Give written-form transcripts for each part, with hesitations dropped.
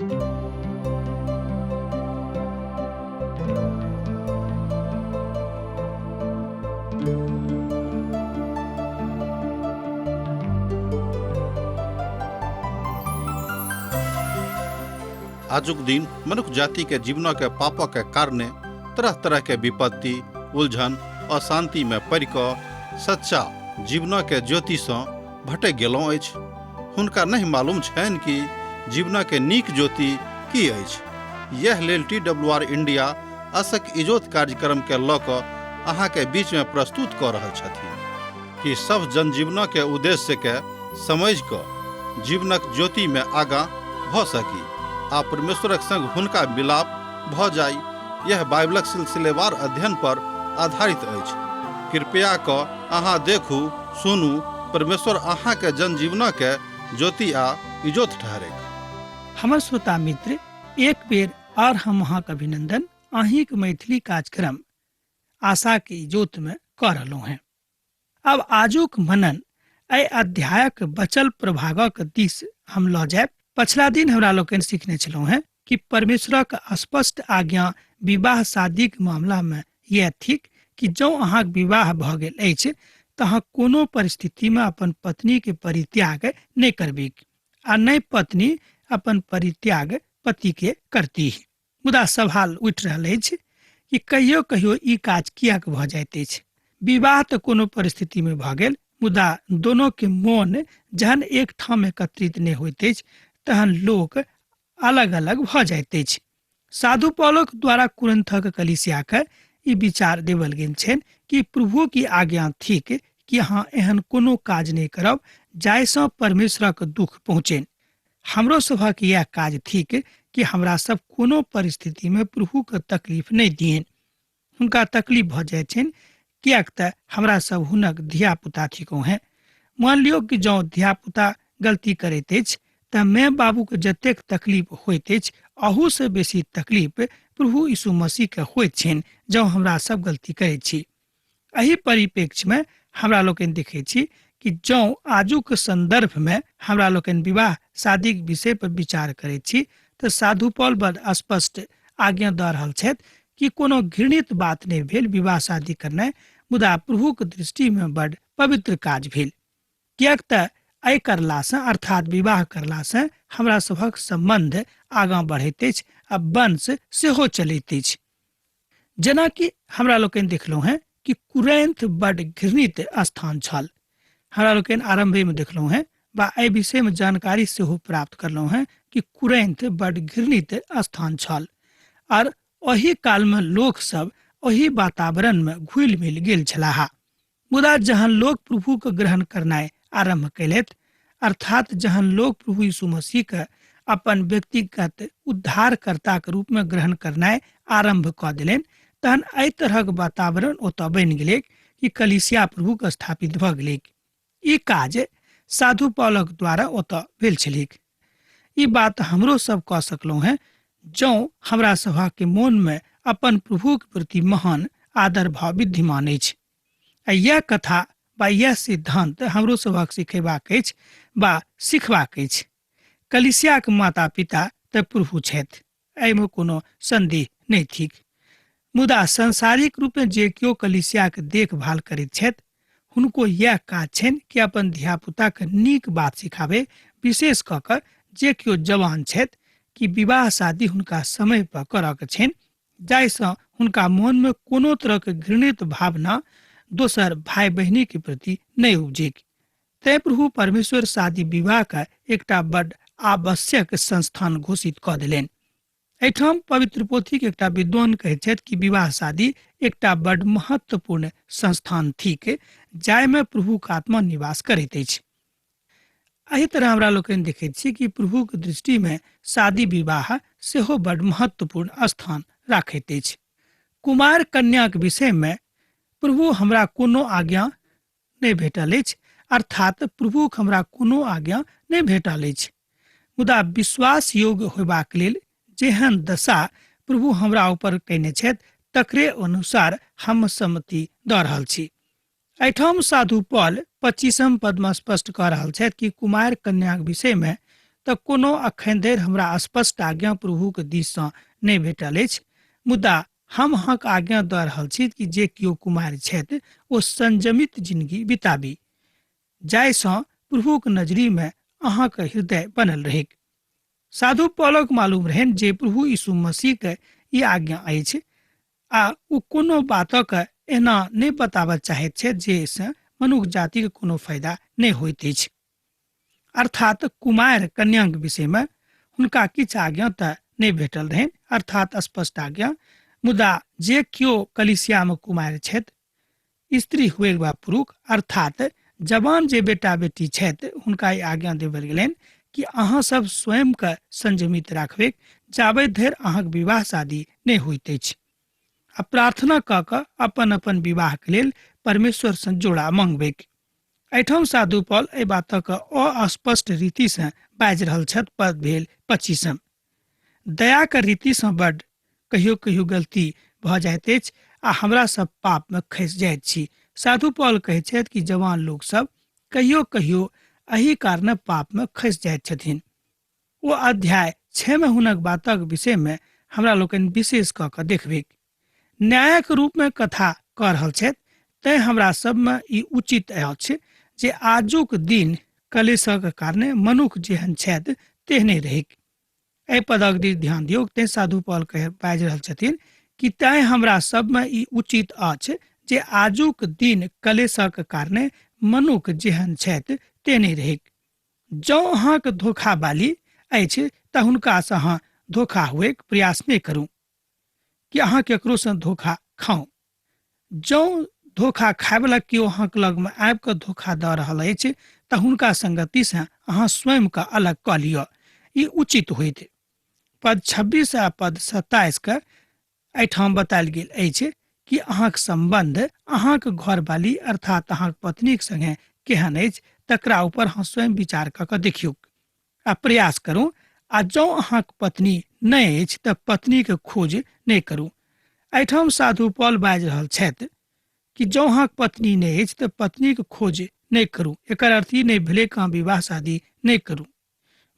आजुक दिन मनुख जाति के जीवन के पापक के कारणे तरह तरह के विपत्ति, उलझन, अशांति में पड़ि कऽ सच्चा जीवन के ज्योति सँ भटकि गेलहुँ अछि। हुनका नहि मालूम छनि कि जीवन के नीक ज्योति की अछि। यैह लेल टी डब्ल्यू आर इंडिया असक इजोत कार्यक्रम के लऽ कऽ अहाँ के बीच में प्रस्तुत कऽ रहल छथिन कि सभ जनजीवन के उद्देश्य के समझि कऽ जीवनक ज्योति में आगाँ भऽ सकी आ परमेश्वरक संग हुनका मिलाप भऽ जाइ। यह बाइबलक सिलसिलेवार अध्ययन पर आधारित अछि। कृपया कऽ अहाँ देखू, सुनू, परमेश्वर अहाँ के जनजीवनक के ज्योति आ इजोत ठहरेक। हमर श्रोता मित्र, एक बेर आर हम अहाँक अभिनंदन अहींक मैथिली कार्यक्रम आशा के इजोत में कऽ रहलहुँ हेँ। आब आजुक मनन एहि अध्यायक बचल प्रभागक दिस हम लऽ जायब। पछिला दिन हमरा लोकनि सीखने छलहुँ हेँ कि परमेश्वरक स्पष्ट आज्ञा विवाह शादीक मामलामे यैह थिक कि जँ अहाँक विवाह भऽ गेल अछि तऽ अहाँ कोनो परिस्थितिमे अपन पत्नीके परित्याग नहि करबैक आ नहि पत्नी अपन परित्याग पतिके करतीह। मुदा सवाल उठि रहल अछि कि कहियो कहियो ई काज किएक भऽ जाइत अछि। विवाह तऽ कोनो परिस्थितिमे भऽ गेल, मुदा दोनो के मोन जहन एक ठाम एकत्रित नहि होइत अछि तहन लोक अलग अलग भऽ जाइत अछि। साधु पौलक द्वारा कुरिन्थक कलीसियाके ई विचार देवल गेल छनि कि प्रभु की आज्ञा थिक कि अहाँ एहन कोनो काज नहि करब जाहिसँ परमेश्वरक दुख पहुँचनि। हमरो सभक इएह काज थिक कि हमरा सब कोनो परिस्थितिमे प्रभुके तकलीफ नहि दियनि। हुनका तकलीफ भऽ जाइ छनि किएक तऽ हमरा सब हुनक धियापुता थिकहुँ हेँ। मान लियौ कि जँ धियापुता गलती करैत अछि तऽ माय बाबूके जतेक तकलीफ होइत अछि अहूसँ बेसी तकलीफ प्रभु यीशु मसीहके होइत छनि जँ हमरा सब गलती करैत छी। एहि परिप्रेक्ष्यमे हमरा लोकनि देखै छी कि जँ आजुक सन्दर्भमे हमरा लोकनि विवाह शादीक विषय पर विचार करैत छी तऽ साधु पॉल बड स्पष्ट आज्ञा दऽ रहल छथि कि कोनो घृणित बात नहि भेल विवाह शादी करनाइ, मुदा प्रभुक दृष्टिमे बड पवित्र काज भेल। किएक तऽ एहि करलासँ अर्थात विवाह करलासँ हमरा सभक सम्बन्ध आगाँ बढ़ैत अछि आ वंश सेहो चलैत अछि। जेनाकि हमरा लोकनि देखलहुँ हेँ कि कुरैन्थ बड घृणित स्थान छल। हमरा लोकनि आरम्भेमे देखलहुँ हेँ वा एहि विषयमे जानकारी सेहो प्राप्त करलहुँ हेँ कि कुरैन्थ बड घृणित स्थान छल आर ओहि कालमे लोकसभ ओहि वातावरणमे घुलि मिल गेल छलाह। मुदा जहन लोक प्रभुके ग्रहण करनाइ आरम्भ कयलथि, अर्थात जहन लोक प्रभु यीशु मसीहके अपन व्यक्तिगत उद्धारकर्ताके रूपमे ग्रहण करनाइ आरम्भ कऽ देलनि, तहन एहि तरहक वातावरण ओतऽ बनि गेलैक कि कलीसिया प्रभुके स्थापित भऽ गेलैक। ई काज साधु पौलक द्वारा ओतऽ भेल छलैक। ई बात हमरो सब कऽ सकलहुँ हेँ जँ हमरा सभक मोनमे अपन प्रभुक प्रति महान आदर भाव विद्यमान अछि। आ इएह कथा वा इएह सिद्धांत हमरो सभक सिखेबाक अछि वा सिखबाक अछि। कलीसियाक माता पिता तऽ प्रभु छथि, एहिमे कोनो संदेह नहि थिक। मुदा सांसारिक रूपेँ जे केओ कलीसियाक देखभाल करैत छथि हुनको इएह काज छनि कि अपन धियापुताके नीक बात सिखाबै, विशेष कऽ कऽ जे केओ जवान छथि कि विवाह शादी हुनका समय पर करऽके छनि, जाहिसँ हुनका मोनमे कोनो तरहके घृणित भावना दोसर भाय बहिनीके प्रति नहि उपजैक। तैं प्रभु परमेश्वर शादी विवाहके एकटा बड आवश्यक संस्थान घोषित कऽ देलनि। एहिठाम पवित्र पोथीके एकटा विद्वान कहैत छथि कि विवाह शादी एकटा बड महत्वपूर्ण संस्थान थिक जाहिमे प्रभुक आत्मा निवास करैत अछि। एहि तरह हमरा लोकनि देखैत छी कि प्रभुक दृष्टिमे शादी विवाह सेहो बड महत्वपूर्ण स्थान राखैत अछि। कुमार कन्याक विषयमे प्रभु हमरा कोनो आज्ञा नहि भेटल अछि, अर्थात प्रभुक हमरा कोनो आज्ञा नहि भेटल अछि। मुदा विश्वास योग्य होयबाक लेल जेहन दशा प्रभु हमरा ऊपर कयने छथि तकरे अनुसार हम सम्मति दऽ रहल छी। एहिठाम साधु पॉल 25 पदमे स्पष्ट कऽ रहल छथि कि कुमार कन्याक विषयमे तऽ कोनो अखन धरि हमरा स्पष्ट आज्ञा प्रभुक दिससँ नहि भेटल अछि। मुदा हम अहाँके आज्ञा दऽ रहल छी कि जे केओ कुमारि छथि ओ संयमित जिंदगी बिताबी, जाहिसँ प्रभुक नजरीमे अहाँके हृदय बनल रहैक। साधु पौलक मालूम रहनि जे प्रभु यीशु मसीहके ई आज्ञा अछि आ ओ कोनो बातक एना नहि बताबऽ चाहैत छथि जे से मनुख जातिके कोनो फायदा नहि होइत अछि। अर्थात कुमारि कन्याक विषयमे हुनका किछु आज्ञा तऽ नहि भेटल रहनि, अर्थात स्पष्ट आज्ञा। मुदा जे केओ कलिसियामे कुमारि छथि, स्त्री हुए वा पुरुष, अर्थात जवान जे बेटा बेटी छथि, हुनका ई आज्ञा देवल गेलनि कि अहाँ सब स्वयंके संयमित राखबैक जाबे धरि अहाँक विवाह शादी नहि होइत अछि, आ प्रार्थना कऽ कऽ अपन अपन विवाहके लेल परमेश्वरसँ जोड़ा मंगबैक। एहिठाम साधु पॉल एहि बातक अस्पष्ट रीतिसँ बाजि रहल छथि। पद भेल 25। दयाक रीतिसँ बड कहियो कहियो गलती भऽ जाइत अछि आ हमरा सब पापमे खसि जाइत छी। साधु पॉल कहैत छथि कि जवान लोक सब कहियो कहियो एहि कारणे पापमे खसि जाइत छथिन। ओ अध्याय 6 मे हुनक बातक विषयमे हमरा लोकनि विशेष कऽ कऽ देखबैक। न्यायक रूपमे कथा कऽ रहल छथि, तैं हमरा सबमे ई उचित अछि जे आजुक दिन कलेशक कारणे मनुख जेहन छथि तेहने रहैक। एहि पदक दिस ध्यान दियौक। तैं साधु पॉल कह बाजि रहल छथिन कि तैं हमरा सबमे ई उचित अछि जे आजुक दिन कलेशक कारणे मनुख जेहन छथि तेहने रहैक। जँ अहाँके धोखा बाली अछि तऽ हुनकासँ अहाँ धोखा हुएक प्रयास नहि करू कि अहाँ केकरोसँ धोखा खाउ। जँ धोखा खायवला केओ अहाँके लगमे आबि कऽ धोखा दऽ रहल अछि तऽ हुनका संगतिसँ अहाँ स्वयंके अलग कऽ लिअ, ई उचित होइत। पद 26 आ पद 27 के एहिठाम बतायल गेल अछि कि अहाँक सम्बन्ध अहाँक घरवाली अर्थात अहाँक पत्नीक संगे केहन अछि तकरा ऊपर अहाँ स्वयं विचार कऽ कऽ देखियौ आ प्रयास करू। आ जँ अहाँक पत्नी नहि अछि तऽ पत्नीके खोज नहि करू। एहिठाम साधु पॉल बाजि रहल छथि कि जँ अहाँक पत्नी नहि अछि तऽ पत्नीक खोज नहि करू। एकर अर्थ ई नहि भेलै कि अहाँ विवाह शादी नहि करू।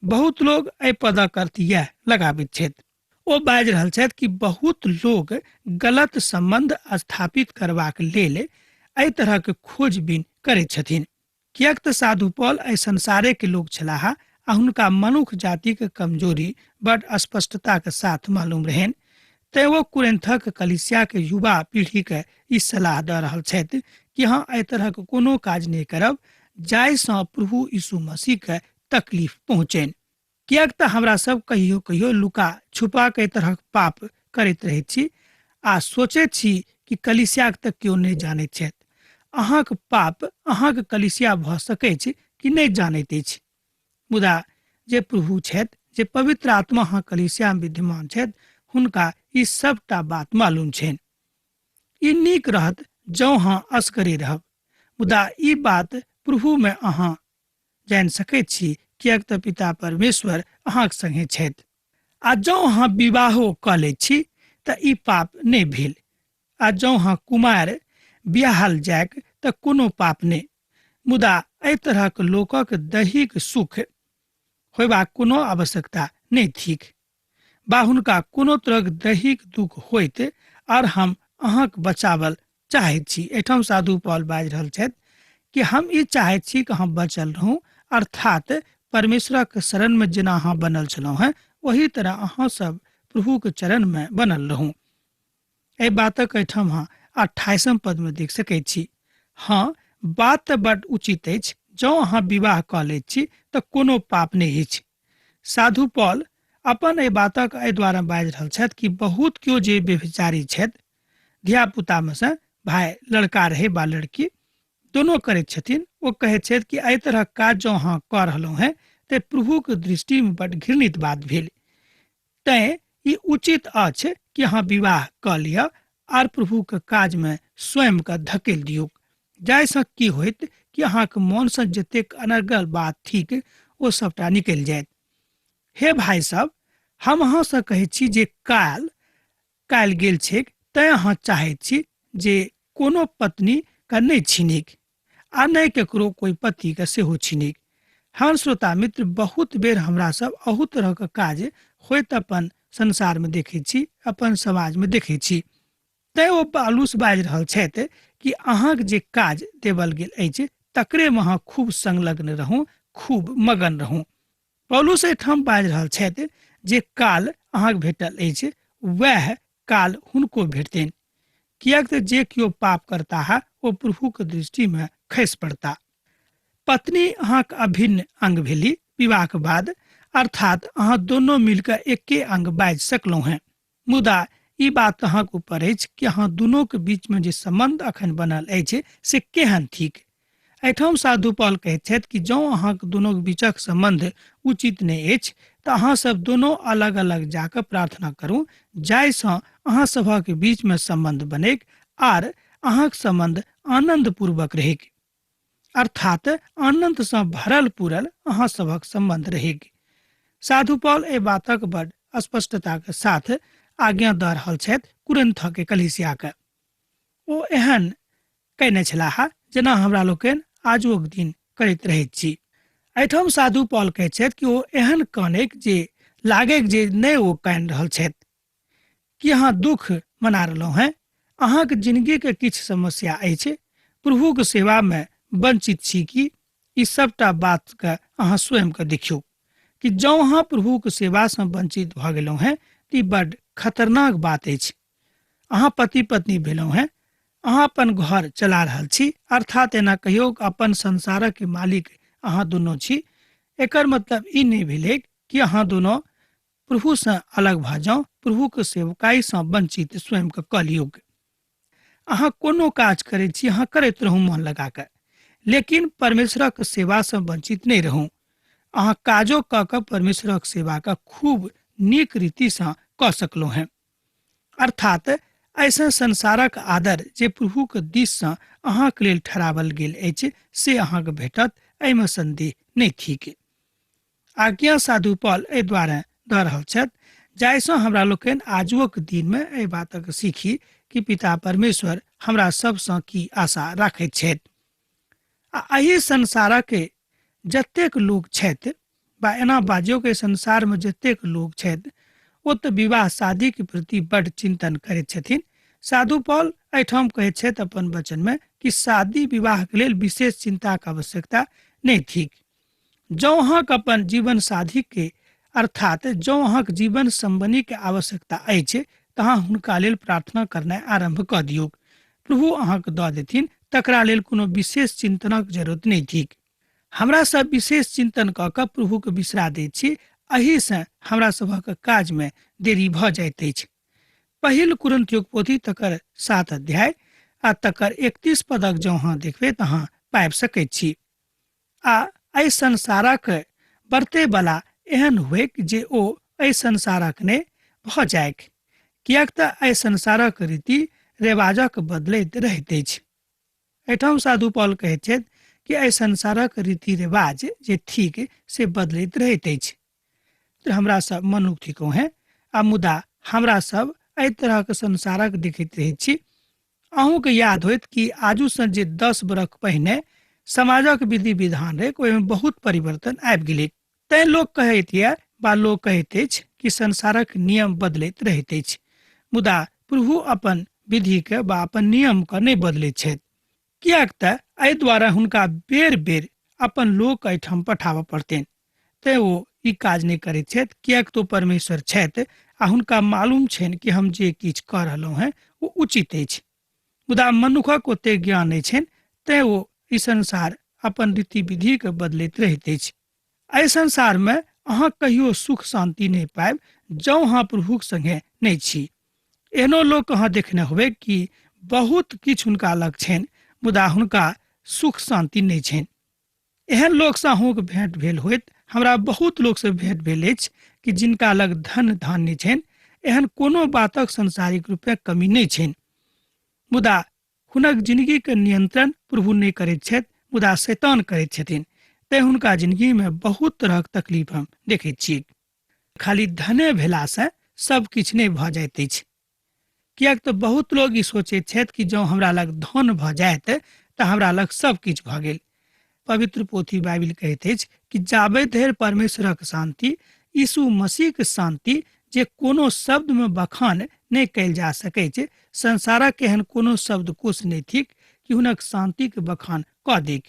बहुत लोग एहि पदक अर्थ इएह लगाबैत छथि। ओ बाजि रहल छथि कि बहुत लोग गलत सम्बन्ध स्थापित करबाक लेल एहि तरहक खोजबीन करैत छथिन। किएक तऽ साधु पॉल एहि संसारे के लोग छलाह आ हुनका मनुख जातिक कमजोरी बड स्पष्टता के साथ मालूम रहनि। तैं ओ कुरिन्थक कलीसिया के युवा पीढ़ी के ई सलाह दऽ रहल छथि कि अहाँ एहि तरहक कोनो काज नहि करब जाहिसँ प्रभु यीशु मसीह के तकलीफ पहुँचनि। किएक तऽ हमरा सब कहियो कहियो लुका छुपा के एहि तरहक पाप करैत रहैत छी आ सोचैत छी कि कलीसियाक तऽ केओ नहि जानैत छथि। अहाँक पाप अहाँक कलीसिया भऽ सकैछ कि नहि जानैत अछि, मुदा जे प्रभु छथि, जे पवित्र आत्मा अहाँ कलीसियामे विद्यमान छथि, हुनका ई सबटा बात मालूम छनि। ई नीक रहत जँ अहाँ असगरे रहब, मुदा ई बात प्रभुमे अहाँ जानि सकैत छी, किएक तऽ पिता परमेश्वर अहाँक संगे छथि। आ जँ अहाँ विवाहो कऽ लैत छी तऽ ई पाप नहि भेल, आ जँ अहाँ कुमारि बियाहल जायक तऽ कोनो पाप नहि। मुदा एहि तरहक लोकक दैहिक सुख होयबाक कोनो आवश्यकता नहि थिक, बा हुनका कोनो तरहक दैहिक दुख होइत, आर हम अहाँक बचावल चाहैत छी। एहिठाम साधु पॉल बाजि रहल छथि कि हम ई चाहैत छी कि अहाँ बचल रहू, अर्थात परमेश्वरक शरणमे जेना अहाँ बनल छलहुँ हेँ ओही तरह अहाँ सब प्रभुक चरणमे बनल रहू। एहि बातक एहिठाम अहाँ 28 पदमे देख सकैत छी। हँ, बात तऽ बड उचित अछि, जँ अहाँ विवाह कऽ लैत छी तऽ कोनो पाप नहि अछि। साधु पॉल अपन एहि बातक एहि द्वारा बाजि रहल छथि कि बहुत केओ जे व्यभिचारी छथि, धियापुतामे सँ भाय लड़का रहै बा लड़की दोनो करैत छथिन, ओ कहैत छथि कि एहि तरहक काज जँ अहाँ कऽ रहलहुँ हेँ तऽ प्रभुक दृष्टिमे बड घृणित बात भेल। तैँ ई उचित अछि कि अहाँ विवाह कऽ लिअ आर प्रभुक काजमे स्वयंके धकेल दियौक, जाहिसँ की होइत कि अहाँके मोनसँ जतेक अनर्गल बात थिक ओ सबटा निकलि जायत। हे भाय सब, हम अहाँसँ कहैत छी जे काल कायल गेल छैक, तैँ अहाँ चाहैत छी जे कोनो पत्नीके नहि छीनिक आ नहि केकरो कोइ पतिके सेहो छीनिक। हँ श्रोता मित्र, बहुत बेर हमरा सब अहू तरहक काज होइत अपन संसारमे देखै छी, अपन समाजमे देखै छी। तैँ ओ पौलुस बाजि रहल छथि कि अहाँक जे काज देवल गेल अछि तकरेमे अहाँ खूब संलग्न रहू, खूब मगन रहू। पौलुस एहिठाम बाजि रहल छथि जे काल अहाँक भेटल अछि वएह काल हुनको भेटतनि, किएक तऽ जे केओ पाप करताह ओ प्रभुक दृष्टिमे खसि पड़ता। पत्नी अहाँक अभिन्न अंग भेली विवाहक बाद, अर्थात अहाँ दोनों मिलकर एके अंग बाजि सकलहुँ हेँ। मुदा ई बात अहाँक ऊपर अछि कि अहाँ दुनूक बीचमे जे सम्बन्ध अखन बनल अछि से केहन थिक। एहिठाम साधु पॉल कहैत छथि कि जँ अहाँक दुनूक बीचक सम्बन्ध उचित नहि अछि तऽ अहाँ सब दुनू अलग अलग जाकऽ प्रार्थना करू, जाहिसँ अहाँ सभक बीचमे सम्बन्ध बनैक आर अहाँक सम्बन्ध आनन्दपूर्वक रहैक, अर्थात आनन्दसँ भरल पूरल अहाँ सभक सम्बन्ध रहैक। साधु पॉल एहि बातक बड स्पष्टताक साथ आज्ञा दऽ रहल छथि कुरिन्थके कलीसियाके। ओ एहन कयने छलाह जेना हमरा लोकनि आजुक दिन करैत रहैत छी। एहिठाम साधु पॉल कहैत छथि कि ओ एहन कानैक जे लागैक जे नहि ओ कानि रहल छथि। कि अहाँ दुख मना रहलहुँ हेँ? अहाँक जिनगीके किछु समस्या अछि? प्रभुक सेवामे वंचित छी की? ई सबटा बातके अहाँ स्वयंके देखियौ कि जँ अहाँ प्रभुक सेवासँ वंचित भऽ गेलहुँ हेँ तऽ ई बड्ड खतरनाक बात अछि। अहाँ पति पत्नी भेलहुँ हेँ, अहाँ अपन घर चला रहल छी, अर्थात एना कहियौ अपन संसारक मालिक अहाँ दुनू छी। एकर मतलब ई नहि भेलै कि अहाँ दुनू प्रभुसँ अलग भऽ जाउ, प्रभुक सेवकाईसँ वंचित स्वयंके कऽ लियौ। अहाँ कोनो काज करै छी, अहाँ करैत रहू मन लगा कऽ, लेकिन परमेश्वरक सेवासँ वंचित नहि रहू। अहाँ काजो कऽ कऽ परमेश्वरक सेवाके खूब नीक रीतिसँ कऽ सकलहुँ हेँ। अर्थात एहिसँ संसारक आदर जे प्रभुक दिससँ अहाँक लेल ठहरावल गेल अछि से अहाँके भेटत, एहिमे सन्देह नहि थिक। आज्ञा साधु पॉल एहि दुआरे दऽ रहल छथि जाहिसँ हमरा लोकनि आजुक दिनमे एहि बातक सीखी कि पिता परमेश्वर हमरा सबसँ की आशा राखैत छथि। आ एहि संसारक जतेक लोक छथि बा एना बाजियौ कि संसारमे जतेक लोक छथि ओ तऽ विवाह शादीके प्रति बड्ड चिन्तन करैत छथिन। साधु पॉल एहिठाम कहैत छथि अपन वचनमे कि शादी विवाहके लेल विशेष चिन्ताके आवश्यकता नहि थिक। जँ अहाँके अपन जीवन साथीके अर्थात जँ अहाँके जीवन संबंधीके आवश्यकता अछि तऽ अहाँ हुनका लेल प्रार्थना करनाइ आरम्भ कऽ दियौ। प्रभु अहाँके दऽ देथिन, तकरा लेल कोनो विशेष चिन्तनक जरूरत नहि थिक। हमरा सब विशेष चिन्तन कऽ कऽ प्रभुके बिसरा दैत छी, एहिसँ हमरा सभक काजमे देरी भऽ जाइत अछि। पहिल कुरिन्थियोक पोथी तकर 7 अध्याय आ तकर 31 पदक जँ अहाँ देखबै तऽ अहाँ पाबि सकैत छी। आ एहि संसारक बरतैवला एहन होइक जे ओ एहि संसारक नहि भऽ जाइक, किएक तऽ एहि संसारक रीति रेवाजक बदलैत रहैत अछि। एहिठाम साधु पॉल कहैत छथि कि एहि संसारक रीति रिवाज जे थिक से बदलैत रहैत अछि। हमरा सब मनुख थिकहुँ हेँ आ मुदा हमरा सब एहि तरहक संसारक देखैत रहैत छी। अहूँके याद होयत कि आजूसँ जे 10 बरख पहिने समाजक विधि विधान रहै ओहिमे बहुत परिवर्तन आबि गेलै। तैँ लोक कहैत यऽ वा लोक कहैत अछि कि संसारक नियम बदलैत रहैत अछि, मुदा प्रभु अपन विधिके वा अपन नियमके नहि बदलैत छथि, किएक तऽ एहि दुआरे हुनका बेर बेर अपन लोक एहिठाम पठाबऽ पड़तनि। तैँ ओ ई काज नहि करैत छथि, किएक तऽ ओ परमेश्वर छथि आ हुनका मालूम छनि कि हम जे किछु कऽ रहलहुँ हेँ ओ उचित अछि। मुदा मनुखक ओतेक ज्ञान नहि छनि, तैँ ओ ई संसार अपन रीति विधिके बदलैत रहैत अछि। एहि संसारमे अहाँ कहियो सुख शान्ति नहि पाबि जँ अहाँ प्रभुक सङ्गे नहि छी। एहनो लोक अहाँ देखने होबै कि बहुत किछु हुनका लग छनि मुदा हुनका सुख शान्ति नहि छनि। एहन लोकसँ अहूँके भेँट भेल होइत, हमरा बहुत लोकसँ भेँट भेल अछि कि जिनका लग धन धान्य छनि, एहन कोनो बातक सांसारिक रूपे कमी नहि छनि, मुदा हुनक जिनगीके नियंत्रण प्रभु नहि करैत छथि, मुदा शैतान करैत छथिन। तैँ हुनका जिनगीमे बहुत तरहक तकलीफ हम देखैत छी। खाली धने भेलासँ सब किछु नहि भऽ जाइत अछि, किएक तऽ बहुत लोक ई सोचैत छथि कि जँ हमरा लग धन भऽ जायत तऽ हमरा लग सब किछु भऽ गेल। पवित्र पोथी बाइबिल कहैत अछि कि जाबे धरि परमेश्वरक शान्ति, यीशु मसीहक शान्ति, जे कोनो शब्दमे बखान नहि कयल जा सकैछ, संसारक एहन कोनो शब्दकोश नहि थिक कि हुनक शान्तिक बखान कऽ दैक।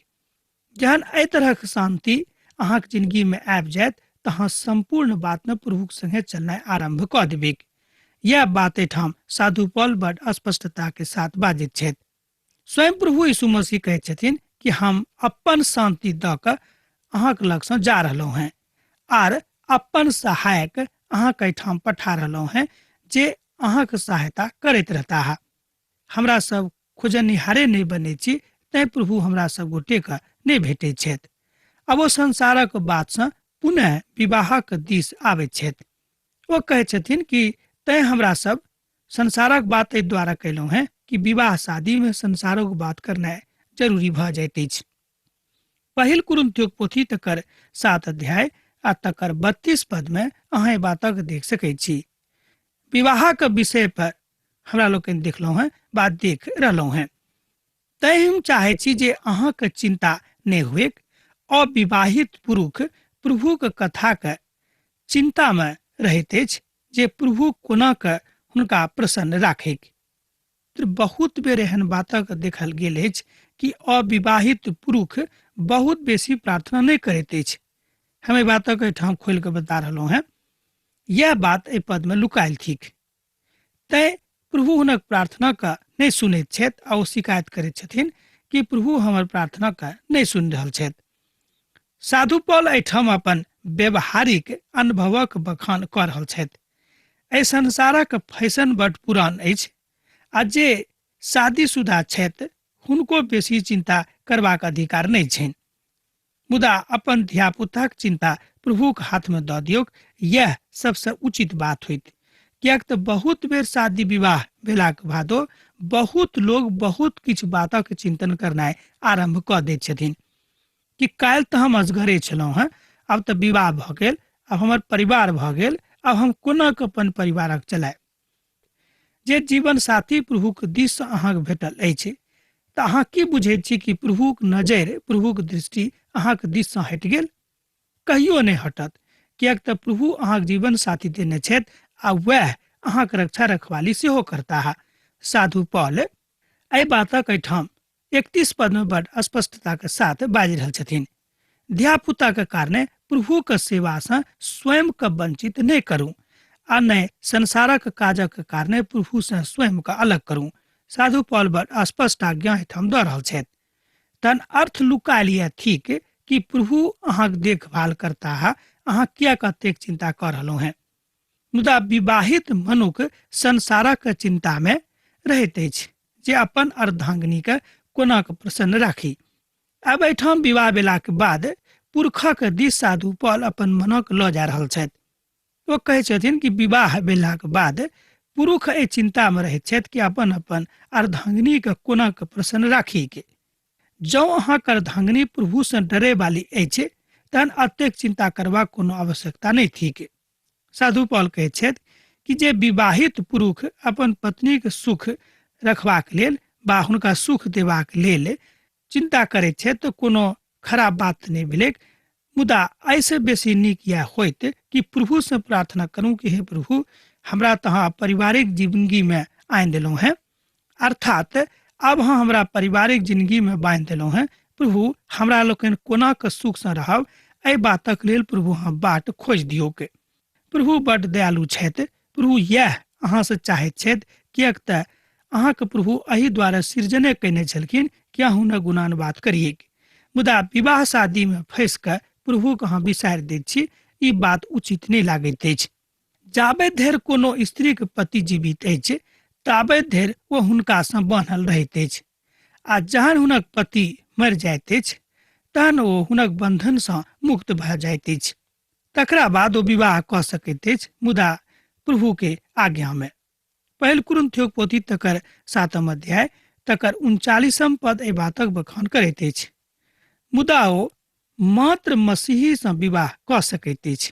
जहन एहि तरहक शान्ति अहाँक जिंदगीमे आबि जायत तऽ अहाँ सम्पूर्ण बातमे प्रभुक संगे चलनाइ आरम्भ कऽ देबैक। यैह बात एहिठाम साधु पॉल बड स्पष्टता के साथ बाजैत छथि। स्वयं प्रभु यीशु मसीह कहैत छथिन कि हम अपन शान्ति दऽ कऽ अहाँक लगसँ जा रहलहुँ हेँ आर अपन सहायक अहाँक एहिठाम पठा रहलहुँ हेँ जे अहाँक सहायता करैत रहताह। हमरा सब खोजनिहारे नहि बनै छी, तैं प्रभु हमरा सब गोटेके नहि भेटैत छथि। आब ओ संसारक बातसँ पुनः विवाहक दिस आबैत छथि। ओ कहै छथिन कि तैं हमरा सब संसारक बात एहि द्वारा कयलहुँ हेँ कि विवाह शादीमे संसारक बात करनाइ जरूरी भऽ जाइत अछि। पहिल कुरिन्थियोक पोथी तकर 7 अध्याय आ तकर 32 पदमे अहाँ एहि बातक देख सकैत छी। विवाहक विषय पर हमरा लोकनि देखलहुँ हेँ बा देख रहलहुँ हेँ। तैं हम चाहै छी जे अहाँके चिन्ता नहि हुएक। अविवाहित पुरुष प्रभुक कथाक चिन्तामे रहैत अछि जे प्रभु कोना कऽ हुनका प्रसन्न राखैक। बहुत बेर एहन बातक देखल गेल अछि कि अविवाहित पुरुष बहुत बेसी प्रार्थना नहि करैत अछि। हम एहि बातक एहिठाम खोलि कऽ बता रहलहुँ हेँ। यैह बात एहि पदमे लुकायल थिक। तैं प्रभु हुनक प्रार्थना के नहि सुनैत छथि आ ओ शिकायत करैत छथिन कि प्रभु हमर प्रार्थना के नहि सुनि रहल छथि। साधु पॉल एहिठाम अपन व्यवहारिक अनुभवक बखान कऽ रहल छथि। एहि संसारक फैशन बड पुरान अछि आ जे शादीशुदा छथि हुनको बेसी चिन्ता करबाक अधिकार नहि छनि, मुदा अपन धियापुताक चिन्ता प्रभुक हाथमे दऽ दियौक, यैह सबसँ उचित बात होइत। किएक तऽ बहुत बेर शादी विवाह भेलाक बादो बहुत लोग बहुत किछु बातक चिन्तन करनाइ आरम्भ कऽ दैत छथिन कि काल्हि तऽ हम असगरे छलहुँ हेँ, आब तऽ विवाह भऽ गेल, आब हमर परिवार भऽ गेल, आब हम कोना कऽ अपन परिवारक चलायब। जे जीवन साथी प्रभुक दिससँ अहाँके भेटल अछि तऽ अहाँ की बुझैत छी कि प्रभुक नजरि, प्रभुक दृष्टि अहाँके दिससँ हटि गेल? कहियो नहि हटत, किएक तऽ प्रभु अहाँक जीवन साथी देने छथि आ वएह अहाँक रक्षा रखवाली सेहो करताह। साधु पॉल एहि बातक एहिठाम 31 पदमे बड स्पष्टताक साथ बाजि रहल छथिन। धियापुताक कारणे प्रभुक सेवासँ स्वयंके वंचित नहि करू आ नहि संसारक काजक कारणे प्रभुसँ स्वयंके अलग करू। साधु पॉल बड स्पष्ट आज्ञा एहिठाम दऽ रहल छथि। तहन अर्थ लुकायल यैह थिक कि प्रभु अहाँक देखभाल करताह, अहाँ किएक एतेक चिन्ता कऽ रहलहुँ हेँ। मुदा विवाहित मनुख संसारक चिन्तामे रहैत अछि जे अपन अर्धांगिनीके कोना कऽ प्रसन्न राखी। आब एहिठाम विवाह भेलाक बाद पुरखक दिस साधु पॉल अपन मनक लऽ जा रहल छथि। ओ कहै छथिन कि विवाह भेलाक बाद पुरुष एहि चिन्तामे रहैत छथि कि अपन अपन अर्धांगिनीके कोना कऽ प्रसन्न राखी के। जँ अहाँक अर्धांगिनी प्रभुसँ डरे वाली अछि तहन एतेक चिन्ता करबाक कोनो आवश्यकता नहि थिक। साधु पॉल कहैत छथि कि जे विवाहित पुरुष अपन पत्नीक सुख रखबाक लेल बा हुनका सुख देबाक लेल चिन्ता करैत छथि तऽ कोनो खराब बात नहि भेलैक, मुदा एहिसँ बेसी नीक यैह होइत कि प्रभुसँ प्रार्थना करू कि हे प्रभु, हमरा तऽ अहाँ पारिवारिक जिंदगीमे आनि देलहुँ हेँ, अर्थात आब अहाँ हमरा पारिवारिक जिंदगीमे बान्हि देलहुँ हेँ। प्रभु, हमरा लोकनि कोना कऽ सुखसँ रहब, एहि बातक लेल प्रभु अहाँ बाट खोजि दियौक। प्रभु बड्ड दयालु छथि। प्रभु यैह अहाँसँ चाहैत छथि, किएक तऽ अहाँके प्रभु एहि द्वारे सृजने कयने छलखिन कि अहाँ हुनक गुणानुवाद करियैक। मुदा विवाह शादीमे फँसि कऽ प्रभुके अहाँ बिसारि दैत छी, ई बात उचित नहि लागैत अछि। जाबे धरि कोनो स्त्रीक पति जीवित अछि ताबे धरि ओ हुनकासँ बान्हल रहैत अछि आ जहन हुनक पति मरि जाइत अछि तहन ओ हुनक बन्धनसँ मुक्त भऽ जाइत अछि। तकरा बाद ओ विवाह कऽ सकैत अछि, मुदा प्रभुके आज्ञामे। पहिल कुरिन्थियोक पोथी तकर 7 अध्याय तकर 39 पद एहि बातक बखान करैत अछि। मुदा ओ मात्र मसीहीसँ विवाह कऽ सकैत अछि।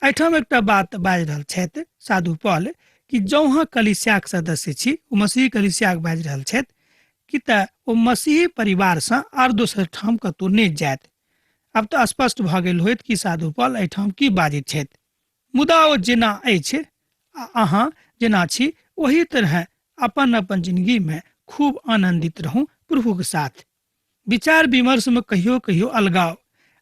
एहिठाम एकटा बात बाजि रहल छथि साधु पॉल कि जँ अहाँ कलीसियाक सदस्य छी, ओ मसीही कलीसियाक बाजि रहल छथि कि तऽ ओ मसीही परिवारसँ आर दोसर ठाम कतहु नहि जायत। आब तऽ स्पष्ट भऽ गेल होयत कि साधु पॉल एहिठाम की बाजैत छथि। मुदा ओ जेना अछि आ अहाँ जेना छी ओही तरह अपन अपन जिंदगी में खूब आनंदित रहू प्रभुक साथ। विचार विमर्श में कहियो कहियो अलगाव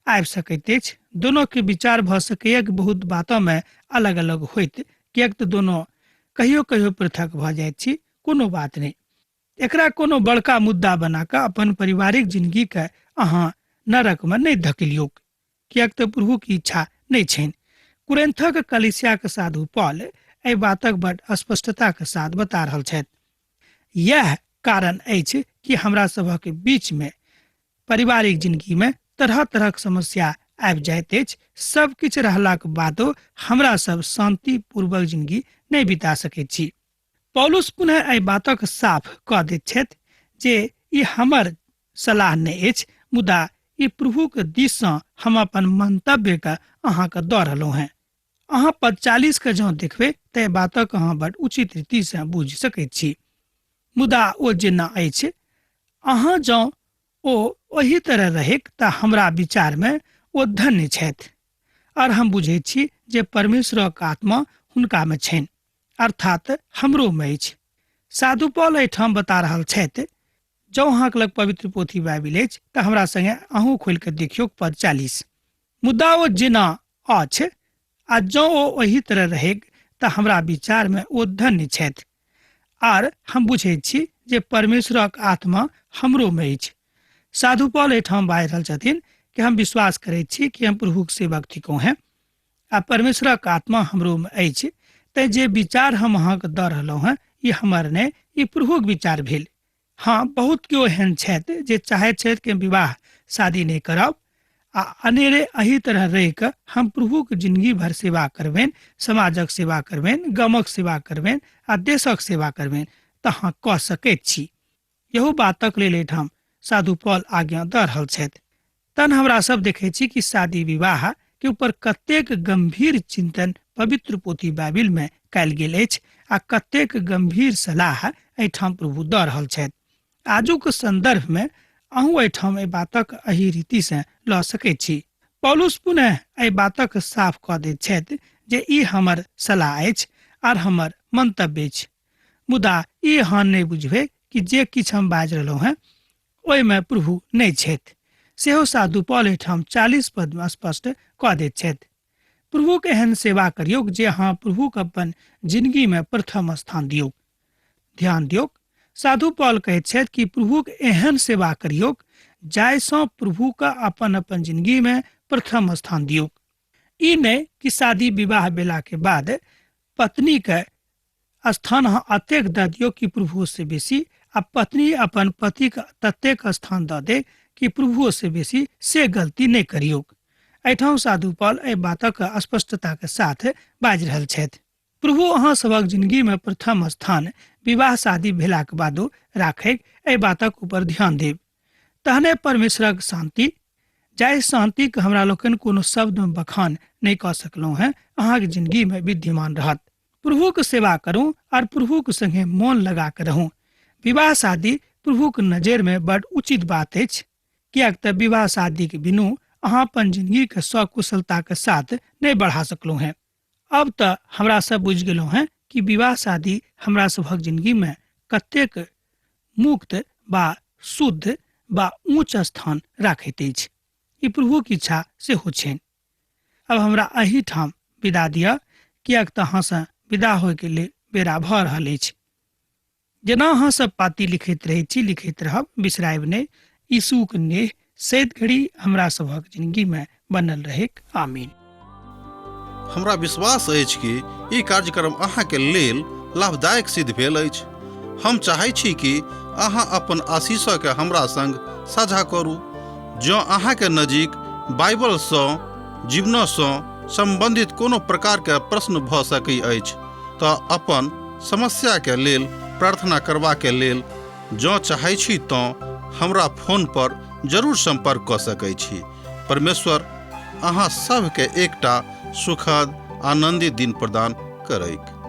आबि सकैत अछि। दोनों के विचार भऽ सकैए कि बहुत बातों में अलग अलग होइत, किएक तऽ दोनों कहियो कहियो पृथक भऽ जाइत छी। कोनो बात नहि, एकरा कोनो बड़का मुद्दा बना कऽ अपन पारिवारिक जिंदगी के अहाँ नरक में नहि धकेलियौक, किएक तऽ प्रभुक इच्छा नहि छनि। कुरेंथक कलिसियाक साधु पॉल एहि बातक बड स्पष्टताक साथ बता रहल छथि। यैह कारण अछि कि हमरा सभक बीच में पारिवारिक जिंदगी में तरह तरहक समस्या आबि जाइत अछि। सब किछु रहलाक बादो हमरा सब शांतिपूर्वक जिंदगी नहि बिता सकैत छी। पौलुस पुनः एहि बातक साफ कऽ दैत छथि जे ई हमर सलाह नहि अछि, मुदा ई प्रभुक दिससँ हम अपन मंतव्यके अहाँके दऽ रहलहुँ हेँ। अहाँ पद 40 के जँ देखबै तऽ एहि बातक अहाँ बड उचित रीतिसँ बुझि सकैत छी। मुदा ओ जेना अछि, अहाँ जँ ओ ओही तरह रहैक तऽ हमरा विचारमे ओ धन्य छथि, आओर हम बुझैत छी जे परमेश्वरक आत्मा हुनकामे छनि, अर्थात हमरोमे अछि। साधु पॉल एहिठाम बता रहल छथि। जँ अहाँके लग पवित्र पोथी बाइबिल अछि तऽ हमरा संगे अहूँ खोलि कऽ देखियौ पद 40। मुदा ओ जेना अछि आ जँ ओ ओही तरह रहैक तऽ हमरा विचारमे ओ धन्य छथि, आर हम बुझैत छी जे परमेश्वरक आत्मा हमरोमे अछि। साधु पॉल एहिठाम बाजि रहल छथिन कि हम विश्वास करैत छी कि हम प्रभुक सेवक थिकहुँ हेँ आ परमेश्वरक आत्मा हमरोमे अछि, तैँ जे विचार हम अहाँके दऽ रहलहुँ हेँ ई हमर नहि, ई प्रभुक विचार भेल। हाँ, बहुत केओ एहन छथि जे चाहैत छथि कि हम विवाह शादी नहि करब आ अनेरे एही तरह रहि कऽ हम प्रभुक जिंदगी भर सेवा करबनि, समाजक सेवा करबनि, गामक सेवा करबनि आ देशक सेवा करबनि, तऽ अहाँ कऽ सकैत छी। इहो बातक लेल एहिठाम साधु पॉल आज्ञा दऽ रहल छथि। तहन हमरा सब देखै छी कि शादी विवाह के ऊपर कतेक गंभीर चिंतन पवित्र पोथी बाइबिल में कयल गेल अछि आ कतेक गंभीर सलाह एहिठाम प्रभु दऽ रहल छथि। आजुक संदर्भ में अहूँ एहिठाम एहि बातक एहि रीति से लऽ सकैत छी। पौलुस पुनः एहि बातक साफ कऽ दैत छथि जे ई हमर सलाह अछि आर हमर मंतव्य अछि, मुदा ई अहाँ नहि बुझबै कि जे किछु हम बाजि रहलहुँ हेँ ओहिमे प्रभु नहि छथि। सेहो साधु पॉल एहिठाम 40 पदमे स्पष्ट कऽ दैत छथि। प्रभुक एहन सेवा करियौक जे अहाँ प्रभुक अपन जिंदगीमे प्रथम स्थान दियौक। ध्यान दियौक, साधु पॉल कहैत छथि कि प्रभुक एहन सेवा करियौक जाहिसँ प्रभुक अपन अपन जिंदगीमे प्रथम स्थान दियौक। ई नहि कि शादी विवाह भेला के बाद पत्नी के स्थान अहाँ अतेक दऽ दियौ कि प्रभुओ से बेसी, आ पत्नी अपन पतिके ततेक स्थान दऽ दे कि प्रभुओ से बेसी, से गलती नहि करियौक। एहिठाम साधु पॉल एहि बातक स्पष्टताके साथ बाजि रहल छथि। प्रभु अहाँ सभक जिंदगीमे प्रथम स्थान विवाह शादी भेलाक बादो राखैक, एहि बातक ऊपर ध्यान देब। तहने परमेश्वरक शांति, जाहि शांतिक हमरा लोकनि कोनो शब्दमे बखान नहि कऽ सकलहुँ हेँ, अहाँके जिंदगीमे विद्यमान रहत। प्रभुक सेवा करू और प्रभुक संगे मोन लगा के रहू। विवाह शादी प्रभुक नजर में बड उचित बात अछि, किएक तऽ विवाह शादी के बिनु अहाँ अपन जिंदगी के सकुशलता के साथ नहीं बढ़ा सकलहुँ हेँ। अब तऽ हमरा सब बुझि गेलहुँ हेँ कि विवाह शादी हमरा सभक जिंदगी में कतेक मुक्त बा शुद्ध बा ऊंच स्थान राखैत अछि। ई प्रभुक इच्छा सेहो छनि। अब हमरा एहिठाम विदा दिअ, किएक तऽ अहाँसँ विदा होइके लेल बेरा भऽ रहल अछि। जेना अहाँ सब पाती लिखैत रहै छी, लिखैत रहब, बिसरायब नहि। यीशुक नेह सैत घड़ी हमरा सभक जिंदगीमे बनल रहैक। आमीन। हमरा विश्वास अछि कि ई कार्यक्रम अहाँके लेल लाभदायक सिद्ध भेल अछि। हम चाहै छी कि अहाँ अपन आशीषके हमरा संग साझा करू। जँ अहाँके नजीक बाइबलसँ जीवनसँ सम्बन्धित कोनो प्रकारके प्रश्न भऽ सकै अछि तऽ अपन समस्याके लेल प्रार्थना करबाके लेल जँ चाहै छी तँ हमरा फोन पर जरूर सम्पर्क कऽ सकै छी। परमेश्वर अहाँ सभके एकटा सुखद आनन्दित दिन प्रदान करैक।